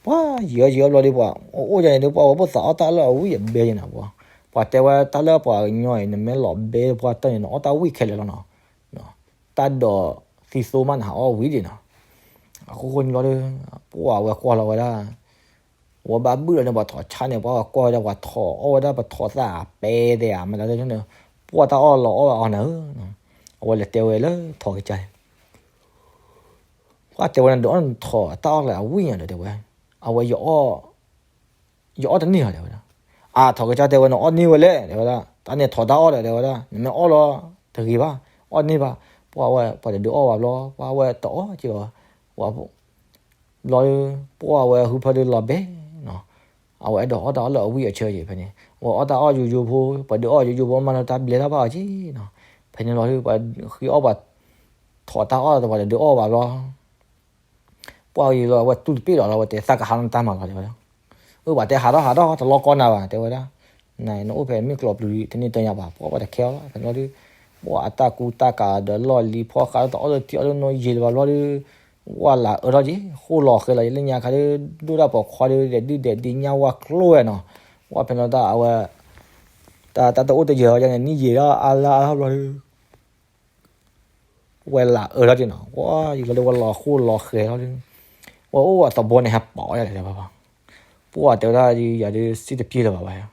ပှၤယံာ်အီၤယံာ်အီၤဘျီဒီး ပှၤအိၣ်ယၤန့ၣ်ဒီး ပှၤဝဲဘၣ်သးအီၣ်တၢ်လၢအဝံၣ်အဘဲယၤန့ၣ်, ပှၤတဲဝဲတၢ်လၢပှၤကညီအံၤ နမ့ၢ်လီၤဘဲပှၤတၢ်န့ၣ် နအီၣ်တၢ်ဝံၣ်ခဲလၢာ်လီၤနီၤ, တၢ်ဒိးသံသိမးနဟးအီၣ်ဝံၣ်ဒံးနီၤ, အဃိဃိန့ၣ်ဘျီဒီး ပှၤဝဲကွၢ်လီၤဝဲဒၣ် ဝဲဘၣ်ဘုၣ်လီၤန့ၣ် ပှၤထိးဆါန့ၣ် ပှၤကွၢ်ဝဲဒၣ် ပှၤထိးအီၣ်ဝဲဒၣ် ပထိးသၣ်ပဲသဲးဧါ မတၤလဲၣ်န့ၣ်, ပှၤတၢ်အီၣ်လီၤအီၣ်လီၤအီၣ်နၤဧၢ, အဝဲလဲၤတဲဝဲလၢထိးကစၢ်န့ၣ်, ပှၤတဲဝဲန့ၣ် ဒုးအီၣ်နထိးတၢ်အီၣ်လၢအဝံၣ်ညါဒီး တဲဝဲ, အဝဲ ယအီၣ်တန့ၢ်ဘၣ် တဲဝဲဒၣ်, အါ ထိးကစၢ်တဲဝဲ နအီၣ်န့ၢ်ဝဲလဲၣ် တဲဝဲဒၣ်, တၢ်န့ၣ်ထိးတၢ်အီၣ်ဒီး တဲဝဲဒၣ် နမ့ၢ်အီၣ်လီၤတဂ့ၤဘၣ်, အီၣ်န့ၢ်ဘၣ်, ပှၤဝဲ ပှၤတဒုးအီၣ်ဘၣ်ဘျီ ပှၤဝဲတအီၣ်က့ၤဘၣ် ဘျီဒီး ပှၤဝဲဟုဖၢဒီးလီၤဘဲနီၤ, အဝဲအဲၣ်ဒိးအီၣ်တၢ်အီၣ်လၢအဝံၣ်အဆၢက့ၤ ဖဲန့ၣ် အဝဲအီၣ်တၢ်အီၣ်ယိယိဖိ ပှၤဒုးအီၣ်ယိယိဖိ မၤလၢတၢ်ဘျဲတၢ်ဘၣ်အီၤက့ၤနီၤ, ဖဲန့ၣ်လီၤဒီး ပှၤဃ့အီၣ်ပှၤထိးတၢ်အီၣ်ဒီး ပှၤတဒုးအီၣ်ဘၣ်ဘျီ ပှၤအံၤလီၤ အဝဲတူၢ်တပ့ၣ်ဒီးလီၤ အဝဲတဲသးကဟးလီၤနတၢ်မၤလီၤ တဲဝဲဒၣ်, အၢ ပှၤတဲဟးထီၣ်ဟးထီၣ် တလီၤကီနၤဘၣ် တဲဝဲဒၣ်, နနအိၣ်ဖဲမ့ၢ်ကျိးပျုၤ တန့ၢ်တညါဘၣ် ပှၤပှၤတခဲအီၤလီၤ ဖဲန့ၣ်လီၤဒီး ပှၤအတၢ်ကူတၢ်ကၤဒီးလီၢ်လံၤဖီၣ်ဃာ်လၢတအီၣ်လၢထံအီၣ်လၢနိယံာ်လၢၤဘၣ်ဘျီဒီး ဝဲလၢအအၢထီၣ်က့ၤ ဃိၣ်လီၤဃဲလီၤ ယလၢညါခါဒီး ဒိၣ်တၢ်ပိာ်ခွါဒီး ဒဲးဒုၣ်ဒဲးဒံးညါဝဲကျိဝဲနီၤ, ပှၤဖဲန့ၣ်လီၤတၢ်အဝဲ တၢ်တအိၣ်တယၢၤအီၤန့ၣ် နံၣ်ယံာ်ဒီးအါလါအါထီၣ်ဘျီဒီး ဝဲလၢအအၢထီၣ်က့ၤနီၤ, ဝဲယံာ်လီၤဒီးဝဲလီၤဃိၣ်လီၤဃဲလီၤဒီး ဝဲအိၣ်အသဘီန့ၣ် ဟဲပိာ်ဝဲဒၣ်လၢၤဘၣ်ဘၣ်, ပှၤတဲဝဲဒၣ် ယၤဒီးစံၣ်တပျ့ၤလၢၤဘၣ်ဘၣ်,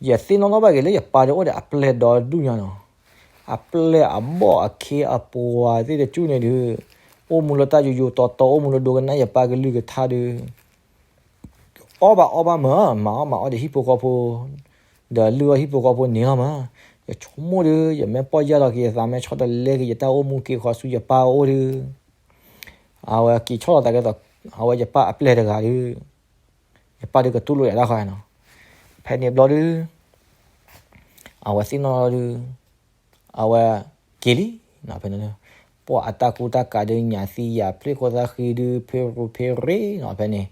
ယသ့ၣ်နီၣ်ထီၣ်ဘၣ်က့ၤလၢယပၢ်ဒီးအိၣ်ဒီးအပျဲၢ်ဒီဒူၣ်ညါနီၤ, အပျဲၢ်အဘီၣ်အခ့အပှၤသ့ၣ်တကၠူၣ်န့ၣ်ဒီး အိၣ်မူလၢတၢ်ယိယိတီတီ အိၣ်မူလၢဒိကနၣ်ယပၢ်ကလုၢ်ကထါဒီး အီၣ်ဘၣ်အီဘၣ်မး မၤအီၣ်မၤအီၣ်ဒီးဟံၣ်ဖိဃီဖိ ဒီးလုၢ်အီၣ်ဟံၣ်ဖိဃီဖိန့ၣ်လီၤမး, ယဆိကမိၣ်ဒီး ယမ့ၢ်ပီၢ်ယၢ်လီၤက့ၤယသး မ့ၢ်ဆီတလဲက့ၤယတၢ်အိၣ်မူက့ၤဃီဆူယပၢ်အအိၣ်ဒီး အဝဲက့ၤဆီၣ်လီၤသးကဲသိး အဝဲယပၢ်အပျဲၢ်တဂၤဒီး ယပၢ်ဒီးကတူၢ်လိာ်ယၤတၢ်ဃီနီၤ, ဖဲန့ၣ်ဘျီဒီး အဝဲသ့ၣ်နီၣ်ဒီး အဝဲက့ၤလံနီၤ, ဖဲန့ၣ် ပှၤအတၢ်ကူတၢ်ကၤဒီးညၣ်သံယၤဖျ့ၣ်ခိၣ်သၣ်ဃံဒီး ဖ့ရူၤဖ့ရ့နီၤ, ဖဲန့ၣ်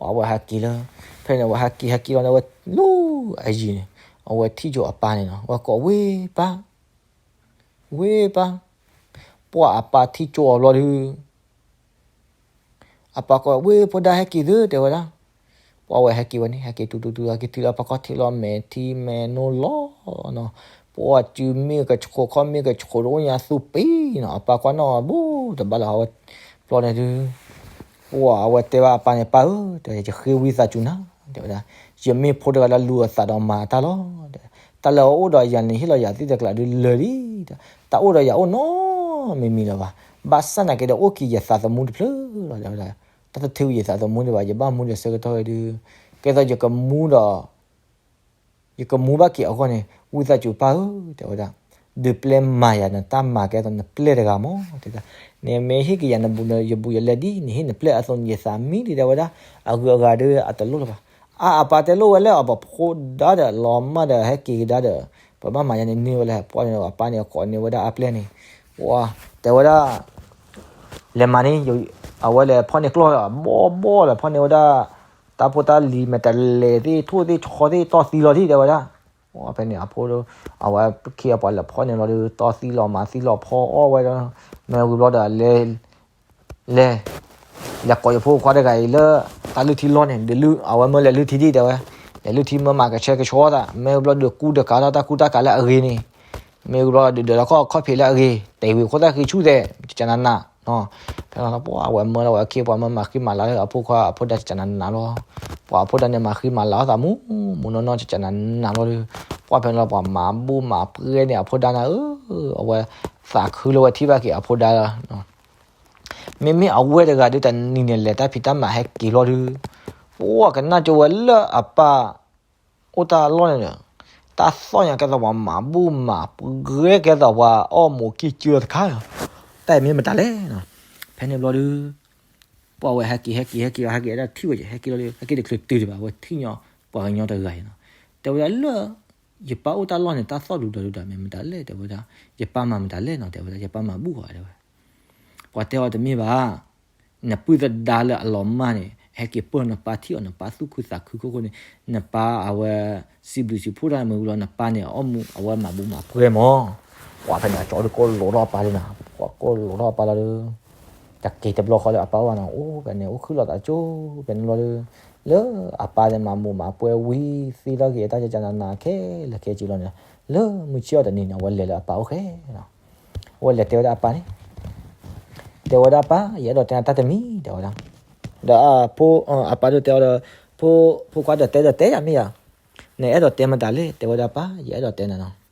အဝဲဟဲက့ၤလၢ ဖဲန့ၣ် အဝဲဟဲက့ၤဟဲက့ၤလီၤန့ၣ် အဝဲလၢအယံၤန့ၣ် အဝဲထံၣ်ကၠိအပၢ်န့ၣ်နီၤ, အဝဲကိးဝ့ၢ်ပၢ် ဝ့ၢ်ပၢ်, ပှၤအပၢ်ထံၣ်ကၠိအီၤဘျီဒီး အပၢ်ကိးဝ့ၢ်ဖိဒါဟဲက့ၤသု တဲဝဲဒၣ်, ပှၤဝဲဟဲက့ၤဝဲန့ၣ် ဟဲက့ၤတုၤတုၤတုၤ ဟဲက့ၤတုၤလၢအပၢ်ခီၣ်ထံးလီၤ မဲာ်ထံမဲာ်နိလီၤနီၤ, ပှၤစုမ့ၢ်ကဆှိး ခီၣ်မ့ၢ်ကဆှိးတအိၣ်ညါသူပံနီၤ, အပၢ်ကွၢ်နီၣ်အဘိတဘၣ်လၢၤ အဝဲ ဘျီန့ၣ်ဒုး ပှၤအဝဲတဲဘၣ်အပၢ်န့ၣ် ပၢ်ဧၢ တဲ ယဃ့ဝံသးစူၤနၤ တဲဝဲဒၣ်, ယမ့ၢ်ဖိတဂၤလၢလူၤအသးဒီးမၤအတၢ်လီၤ, တၢ်လၢအအိၣ်ဒီးယၤန့ၣ် ဟ့ၣ်လီၤယၤသ့ၣ်တကျးဒုးလၢာ်လံ, တၢ်အိၣ်ဒီးယၤအိၣ်နီတမံၤမံၤလၢၤဘၣ်, ဘၣ်ဆၣ်နာ်က့ဒီးအိၣ်က့ၤယသးသမူတဖျၢၣ်လီၤ တဲဝဲဒၣ်, တၢ်တထုးယသးသမူဒံးဘၣ်, ယဘၣ်မူဒီးဆၢကတီၢ်ဝဲဒုး ကဲသိးယကမူဒီး ယကမူဘၣ်က့ၤအဂီၢ်န့ၣ် ဝံသးစူၤပၢ်ဧၢ တဲဝဲဒၣ်, ဒုးပျဲမၤယၤနတၢ်မၤကဲသိးနပျဲၢ်တဂၤမး တဲဒၣ်, နမ့ၢ်ဟ့ၣ်က့ၤယၤနဘူးနယဘူးယလဲဒ်နဟ့ၣ်နပျဲၢ်အသိးန့ၣ် ယသးမံဒံး တဲဝဲဒၣ်, အဂုၤအဂၤဒီးအတလိၣ်လၢၤဘၣ်, အါ အပၢ်တဲလိၣ်ဝဲလၢအပှၤဖိဒါဒီးလီၤမၢ်ဒီးဟဲက့ၤကဒါဒီး ပဘၣ်မၤယၤန့ၣ်န့ၢ်ဝဲလဲၣ်, ပှၤန့ၣ်အပၢ်န့ၣ်ကိးန့ၢ်ဝဲဒၣ်အပျဲၢ်န့ၣ်, ပှၤတဲဝဲဒၣ် လဲၤမၤန့ၣ် အဝဲလဲၤဖီၣ်န့ၢ်ကျီၢ် ဘီဘီလဲၤဖီၣ်န့ၢ်ဝဲဒၣ် တၢ်ဖိတၢ်လံၤမဲာ်တဲးလဲးသ့ၣ် ထိၣ်သ့ၣ်ဆီသ့ၣ် တီၢ်သံလီၤဒံး တဲဝဲဒၣ်, ဖဲန့ၣ်အဖိ အဝဲခ့အပှၤလဲၤဖီၣ်န့ၢ်လီၤဒီး တီၢ်သံလီၤမၤသံလီၤဖီအီၣ်ဝဲဒီး မ့ၢ်ဝံၤဘျီဒီး လဲၤ လဲၤကိးယဖိခွါတဂၤအံၤလၢ တၢ်လုၢ်ထံလီၢ်န့ၣ် အဝဲမၢလဲၤလုၢ်ထံဒံး တဲဝဲ, လဲၤလုၢ်ထံမၢမၤကဆှဲကဆှီသး မ့ၢ်ဝံၤဘျီဒီးကူတကးတၢ် တၢ်ကူတၢ်ကးလၢအဂ့ၤန့ၣ် မ့ၢ်ဝံၤဘျီဒီး ဒၢးလီၤခီၣ်ခီၣ်ဖံးလၢအဂ့ၤ တဲဝံၤခိၣ်သၣ်ဃံဆူၣ်သဲး ကကနနး ဖဲန့ၣ်လီၤ ပှၤအဝဲမၢလီၤဝဲအခ့အပှၤမၢမၤဃံမၤလၤလၢအဖိခွါအဖိဒါကကနနးလီၤ, ပှၤအဖိဒါန့ၣ်မၤဃံမၤလၤအီၣ်သးမူ မူနီၢ်နီၢ်ကကနနးလီၤဒီး ပှၤဖဲန့ၣ်လီၤ ပှၤမၤဘူၣ်မၤပှဲၤန့ၣ် အဖိဒါနၤဧၢ, အဝဲသးခုလၢဝဲထံၣ်ဘၣ်က့ၤအဖိဒါလီၤ မ့မ့ၢ်အဝဲတဂၤဒီး တနံၤန့ၣ် လဲၤတၢ်ဖံးတၢ်မၤဟဲက့ၤလီၤဒီး ပှၤကနၣ်ကၠိဝဲလၢအပၢ်အိၣ်တၢ်လီၢ်န့ၣ်ဒီး တၢ်သီၣ်ညါကဲသိးပှၤမၤဘူၣ်မၤပှဲၤ ကဲသိးပှၤအီၣ်မူးကံၢ်ကၢတခါလီၤ, တၢ်အံၤမ့ၢ်မတၤလဲၣ်နီၤ, ဖဲန့ၣ်ဘျီဒီး ပှၤဝဲဟဲက့ၤ ဟဲက့ၤ ဟဲက့ၤ ဟဲက့ၤ အတၢ်ထံၣ်ဝဲ ဟဲက့ၤလီၤဒီး ဟဲက့ၤတချုးတုၤဒံးဘၣ် အဝဲထံၣ်ညီပှၤကညီတဂၤအံၤနီၤ, တဲဝဲဒၣ်လၢ ယပၢ်အိၣ်တၢ်လီၢ်န့ၣ် တၢ်သီၣ်ဒူဒီးဒူဒီး မ့ၢ်မတၤလဲၣ် တဲဝဲဒၣ်, ယပၢ်မၤမတၤလဲၣ်နီၤ တဲဝဲဒၣ် ယပၢ်မၤဘူၣ်ဧါ တဲဝဲ ပှၤတဲအီၤတမ့ၢ်ဘၣ်, နပုၢ်သဒါလၢအလီၤမၢ်န့ၣ် ဟဲက့ၤပၢၢ်နပၢ်ထံၣ်အီၤ နပၢ်သူၣ်ခုသးခုခိၣ်ခိၣ်န့ၣ် နပၢ်အဝဲ စံးဘျုးစံးဖှိၣ်တၢ်မ့ၢ်ဝံၤလီၤ နပၢ်န့ၣ် အီၣ်မူး အဝဲမၤဘူၣ်မၤပှဲၤမၢ်. ပှၤဖဲန့ၣ်ကၠီဒုးကိးလိးထီၣ်အပၢ်လံနီၤ, ပှၤကိးလိးထီၣ်အပၢ်လီၤဒီး တက့ၤတဘျီဃီလၢအပၢ်အိၣ်ဘၣ်နီၤ, အိၣ်ဖဲန့ၣ် အိၣ်ခုၣ်လီၤသးကၠိဖဲန့ၣ်လီၤဒီး လၢအပၢ်သ့ၣ်မၤဘူၣ်မၤပှဲၤဝံၤ သ့ထီၣ်က့ၤအတၢ်ကကနနၤခဲလၢာ်ခဲဆ့လီၤန့ၣ်, လၢမုၢ်ဆ့ၣ်အီၤတနံၤန့ၣ် အဝဲလဲၤလၢအပၢ်အိၣ်ဃဲနီၤ. အဝဲလဲၤတဲဝဲဒၣ်အပၢ်န့ၣ်, တဲဝဲဒၣ်အပၢ် ယအဲၣ်ဒိးတဲနၤတၢ်တမံၤ တဲဝဲဒၣ်. ဒီးအပၢ်ဒိးတဲအီၤဒီး, ဖိခွါဒီးတဲဒီးတဲယၤမ့ၢ်ယၤ, နအဲၣ်ဒိးတဲမတၤလဲၣ် တဲဝဲဒၣ်အပၢ် ယအဲၣ်ဒိးတဲနၤနီၤ,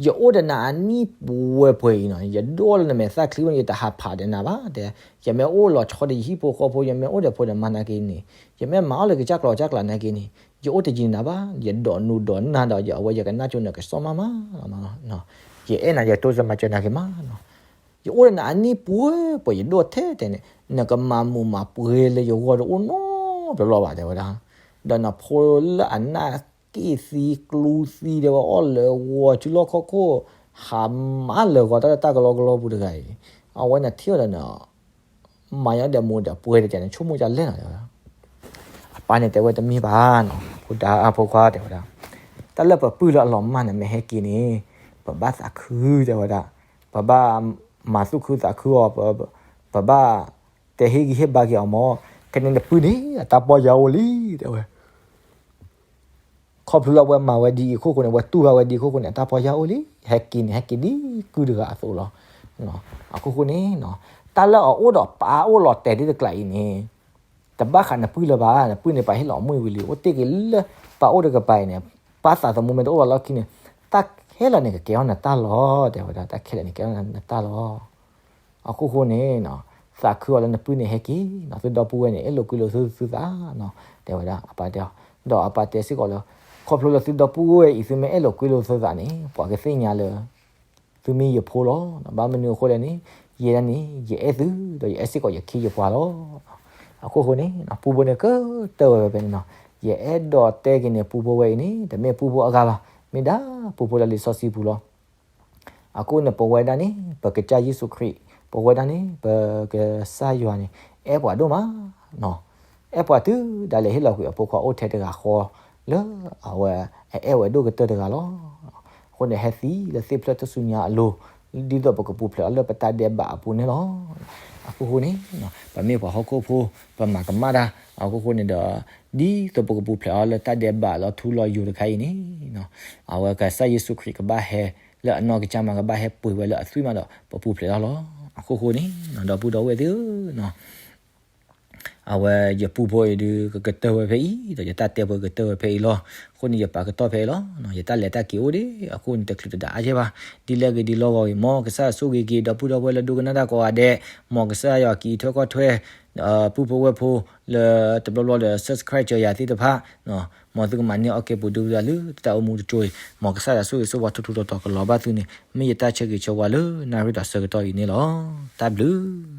ယအိၣ်ဒီးနၤအနံၣ်ပှဲၤပှဲၤအံၤနီၤ ယဒိၣ်လၢနမဲာ်သၣ်ချံဝဲန့ၣ် ယတဟးဖးဒီးနၤဘၣ်တဲ, ယမ့ၢ်အိၣ်လီၤဆီဒီးယဟံၣ်ဖိဃီဖိ ယမ့ၢ်အိၣ်ဒီးဖိဒီးမါနာ်က့န့ၣ်, ယမ့ၢ်မၤအီၣ်လၢကစၢ်ကျီၤကစၢ်ကျးနာ်က့န့ၣ်, ယအိၣ်တယံၤနၤဘၣ်, ယဒိးနူဒိးနၢ်ဒီး ယအဝဲယကနၣ်ကၠိနကစီၣ်မးမး, ယအဲၣ်နၤ ယတိစၢၤမၤစၢၤနၤက့ၤမးနီၤ, ယအိၣ်ဒီးနၤအနံၣ်ပှဲၤပှဲၤ ယဒိၣ်ထဲထဲန့ၣ် နကမၤဘူၣ်မၤပှဲၤလၢယဂီၢ်တအိၣ်နီတဘျီဘၣ် တဲဝဲဒၣ်. ဒီးနဖိလၢအနၢ်က့ၣ်သံကျူသံ တဲဝဲအီၣ်လၢာ်ဂီၤ စုလီၢ်ခီၣ်ခိၣ် ဟးမးလၢာ်ဂီၤတၢ်လၢတၢ်ကလီကလီပူၤတဂၤအံၤ, အဝဲန့ၣ်ထံၣ်အီၤဒီး မၤညါဒီးမူဒီးပှဲၤတကဲန့ၣ် ဆိကမိၣ်ဒ်လဲၣ်နီၤ တဲဝဲဒၣ်. အပၢ်န့ၣ်တဲဝဲတမ့ၢ်ဘၣ်နီၤ, ဖိဒါဖိခွါတဲဝဲဒၣ်, တၢ်လၢပပုၢ်လၢအလီၤမၢ်န့ၣ် မ့ၢ်ဟဲက့ၤန့ၣ် ပဘၣ်သးခု တဲဝဲဒၣ်, ပဘၣ်မၤသူၣ်ခုသးခုအီၤ, ပဘၣ်တဲဟ့ၣ်ဂံၢ်ဟ့ၣ်ဘါက့ၤအီၤမၢ်, ခဲန့ၣ်နပုၢ်န့ၣ် အတၢ်ပီၢ်ယၢ်အိၣ်လံ တဲဝဲ ခီဖျိလၢအဝဲမၤဝဲဒ်အံၤအခိၣ်ဃိန့ၣ် အဝဲတူၢ်ဘၣ်ဝဲဒ်အံၤအခိၣ်ဃိန့ၣ် အတၢ်ပီၢ်ယၢ်အိၣ်လံ, ဟဲက့ၤန့ၣ် ဟဲက့ၤဒ်ကုၢ်တဂၤအသိးလီၤ. အခိၣ်ဃိန့ၣ် တၢ်လၢအအိၣ်ဒီးပၢ်အိၣ်လီၤတဲာ်ဒ်တကျးအံၤန့ၣ် တဘၣ်ဃးနပုၢ်လၢၤဘၣ်, နပုၢ်န့ၣ် ပာ်ဟ့ၣ်လီၤအမှံဝံၤလံ, အိၣ်တ့ၢ်က့ၤလၢပၢ်အိၣ်တကပၤအံၤန့ၣ် ပၢ်သးသမူမ့ၢ်တအိၣ်လီၤလီၢ်ခံန့ၣ် တၢ်ခဲလၢာ်န့ၣ် ကကဲထီၣ်နတၢ်လီၤ, တဲဝဲဒၣ်, တၢ်ခဲလၢာ်န့ၣ် ကဲထီၣ်နတၢ်လီၤ. အခိၣ်ဃိန့ၣ် သးခုအီၤလၢနပုၢ်န့ၣ်ဟဲက့ၤနီၤ, သုဒီပုၢ်ဝဲၢ်န့ၣ် အဲၣ်လိာ်ကွံလိာ်သုသုသးနီၤ, တဲဝဲဒၣ်, အပၢ်တဲအီၤ, ဒီးအပၢ်တဲစ့ၢ်ကီးလၢ ခီဖျိလၢသုဒီပုၢ်ဝဲၢ်အံၤ သုမ့ၢ်အဲၣ်လိာ်ကွံလိာ်သုသးန့ၣ် ပှၤကသ့ၣ်ညါလၢ သုမ့ၢ်ယဖိလီၤ. ဘၣ်မနုၤအဃိလဲၣ်န့ၣ် ယဲဒၣ်န့ၣ် ယအဲၣ်သု ဒီးယအဲၣ်စ့ၢ်ကီးယခ့ယပှၤလီၤ. အခိၣ်ဃိန့ၣ် ပူဖိန့ၣ်ကတၢၢ်ဝဲဖဲန့ၣ်နီၤ, ယအဲၣ်ဒိးတဲက့ၤန့ၣ် ပူဖိဝဲအံၤန့ၣ် တမ့ၢ်ပူဖိအဂၤဘၣ်, မ့ၢ်ဒၣ်ပူဖိလၢလံာ်စီဆှံပူၤလီၤ. အဃိန့ၣ် ပဝဲဒၣ်န့ၣ် ပကစၢ်ယ့ၣ်ၡူးခရံာ်, ပဝဲဒၣ်န့ၣ် ပကစၢ်ယွၤန့ၣ် အဲၣ်ပှၤဒိၣ်မးနီၤ, အဲၣ်ပှၤတုၤဒၣ်လဲာ်ဟ့ၣ်လီၤကွံာ်အဖိခွါအိၣ်ထဲတဂၤဃီ လၢအဝဲအအဲၣ်ဝဲဒိၣ်ကတၢၢ်တဂၤလီၤ. အဃိန့ၣ် ဟဲသံလၢသ့ၣ်ဖျၢၣ်ထူၣ်စုညါအလိၤ, ဒ်သိးပကပူၤဖျဲးအီၤလၢပတၢ်ဒဲးဘးအပူၤန့ၣ်လီၤ. အခိၣ်ဃိန့ၣ် ပမ့ၢ်ပှၤဟီၣ်ခိၣ်ဖိ, ပမၤကမၣ်တၢ်, အခိၣ်ဃိန့ၣ်ဒီး ဒ်သိးပကပူၤဖျဲးအီၤလၢတၢ်ဒဲးဘးလီၤထူလီၤယိာ်တခါအံၤန့ၣ် အဝဲကစၢ်ယ့ၣ်ၡူးခရံာ်ကဘၣ်ဟဲ လၢအနီၢ်ကစၢ်မး ကဘၣ်ဟဲပှ့ၤဝဲလၢအသွံၣ်မးဒီး ပပူၤဖျဲးထီၣ်လီၤ. အခိၣ်ဃိန့ၣ် ဒီပုၢ်ဒီဝဲၢ်သ့ၣ်ဧၢ, အဝဲယပူဖိအံၤဒုး ကကတၢၢ်ဝဲဖဲအံၤ, ဒီးယတၢ်တဲပှဲၤကတၢၢ်ဝဲဖဲအံၤလီၤ. အဃိန့ၣ် ယပာ်ကတီၢ်ဖဲအံၤလီၤ. ယတၢ်လဲၤတၢ်က့ၤအိၣ်ဒံး အဃိန့ၣ် တချုးတဒၣ်အါယဲၢ်ဘၣ်. ဒ်လဲၣ်ဂ့ၤဒ်လဲၣ်ဂ့ၤ မ်ကစၢ်ယွၤဆိၣ်ဂ့ၤက့ၤ ဒီပုၢ်ဒီဝဲၢ်လၢဒိကနၣ်တၢ်ကိးဂၤဒဲး, မ်ကစၢ်ယွၤကအံးထွဲကွၢ်ထွဲ ပုၢ်ဖိဝဲၢ်ဖိ လၢတဘျီဘျီဒီး subscribe စၢၤယၤသ့ၣ်တဖၣ်, မ်သုကမၤန့ၢ်အီၣ်ကဲပူၤဒုၣ်ပဒၣ်လၢ တၢ်အိၣ်မူတကၠိအံၤ, မ်ကစၢ်ယွၤဆိၣ်ဂ့ၤဆိၣ်ဝါထူထူတီတီကလီၤဘၣ်သုန့ၣ် မ့ၢ်ယတၢ်ဆၢဂ့ၤဆၢဝါလၢနၣ်ရံၣ်ဒီးဆၢကတီၢ်အံၤန့ၣ်လီၤ. တၢ်ဘျုး